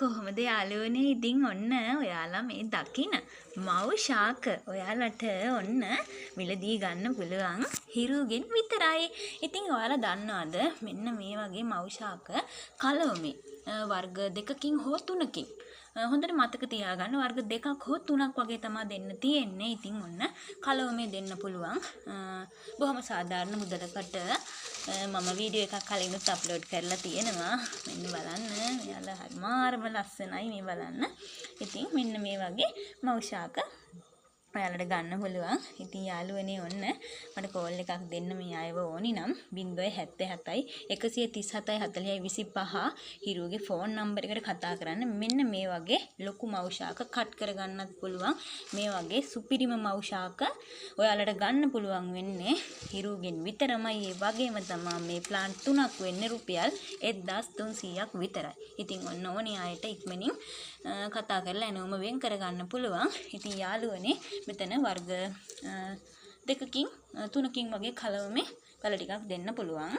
කොහොමද යාළුවනේ? ඉතින් ඔන්න ඔයාලා මේ දකින මව් ශාක ඔයාලට ඔන්න මිලදී ගන්න පුළුවන් හිරුගෙන් විතරයි. ඉතින් ඔයාලා දන්නවද මෙන්න මේ වගේ මව් ශාක කලවමේ වර්ග දෙකකින් හෝ තුනකින්, හොඳට මතක තියාගන්න, වර්ග දෙකක් හෝ තුනක් වගේ තමා දෙන්න තියෙන්නේ. ඉතින් ඔන්න කලවමේ දෙන්න පුළුවන් බොහොම සාධාරණ මුදලකට. මම වීඩියෝ එකක් කලිනුත් අප්ලෝඩ් කරලා තියෙනවා. මෙන්න බලන්න, මෙයාලා මාරම ලස්සනයි මේ බලන්න. ඉතින් මෙන්න මේ වගේ මව් ශාක ඔයාලට ගන්න පුළුවන්. ඉතින් යාළුවනේ, ඔන්න මට කෝල් එකක් දෙන්න මේ අයව ඕනි නම් 077 137 40 25 හිරුවගේ ෆෝන් නම්බර් එකට කතා කරන්න. මෙන්න මේ වගේ ලොකු මව් ශාක කට් කරගන්නත් පුළුවන්. මේ වගේ සුපිරිම මව් ශාක ඔයාලට ගන්න පුළුවන් වෙන්නේ හිරුවගෙන් විතරමයි. ඒ වගේම තමා මේ ප්ලාන්ට් තුනක් වෙන්නේ රුපියල් 1300ක් විතරයි. ඉතින් ඔන්න ඕනි අයට ඉක්මනින් කතා කරලා ඇනෝම වෙන් කරගන්න පුළුවන්. ඉතින් යාළුවනේ, මෙතන වර්ග දෙකකින් තුනකින් වගේ කලවමේ පැල ටිකක් දෙන්න පුළුවන්.